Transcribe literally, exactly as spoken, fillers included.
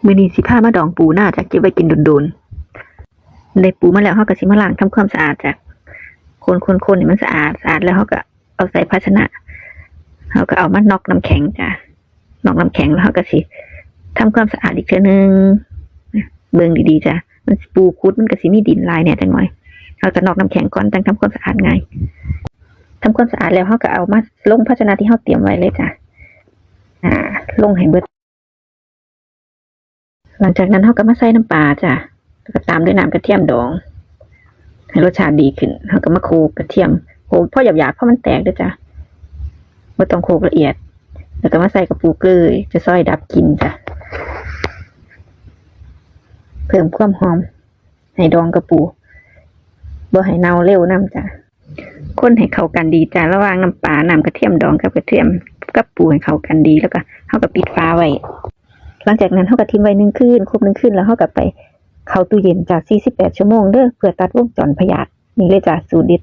มื้อนี้สิพามาดองปูนาจ้ะ เก็บไว้กินโดนๆ ได้ปูมาแล้วเฮาก็สิมาล้างทำความสะอาดจ้ะ คนๆๆ ให้มันสะอาด สะอาดแล้วเฮาก็เอาใส่ภาชนะ เฮาก็เอามาน็อกน้ำแข็งจ้ะ น็อกน้ำแข็งแล้วเฮาก็สิทำความสะอาดอีกเทื่อนึง เบิ่งดีๆจ้ะ มันปูขุดมันก็สิมีดินหลายแหน่จักหน่อย เฮาก็น็อกน้ำแข็งก่อน จั่งทำความสะอาดง่าย ทำความสะอาดแล้วเฮาก็เอามาลงภาชนะที่เฮาเตรียมไว้เลยจ้ะ อ่า ลงให้เบิด หลังจากนั้นเฮาก็มาใส่น้ำปลาจ้ะ แล้วก็ตามด้วยน้ำกระเทียมดอง ให้รสชาติดีขึ้น เฮาก็มาโขลกกระเทียม โขลกพอหยาบๆ พอมันแตกเด้อจ้ะ บ่ต้องโขลกละเอียด แล้วก็มาใส่กระปูเลย จะซอยดับกลิ่นจ้ะ เพิ่มความหอม ให้ดองกระปู บ่ให้เน่าเร็วนำจ้ะ คนให้เข้ากันดีจ้ะ ระหว่างน้ำปลา น้ำกระเทียมดองกับกระเทียม กับปูให้เข้ากันดี แล้วก็เฮาก็ปิดฝาไว้ หลังจากนั้นเฮาก็ทิ้งไว้หนึ่งคืน ครบหนึ่งคืนแล้วเฮาก็ไปเข้าตู้เย็นจ้ะ สี่สิบแปดชั่วโมงเด้อ เพื่อตัดวงจรพยาธิ นี่เลยจ้ะ สูตรเด็ด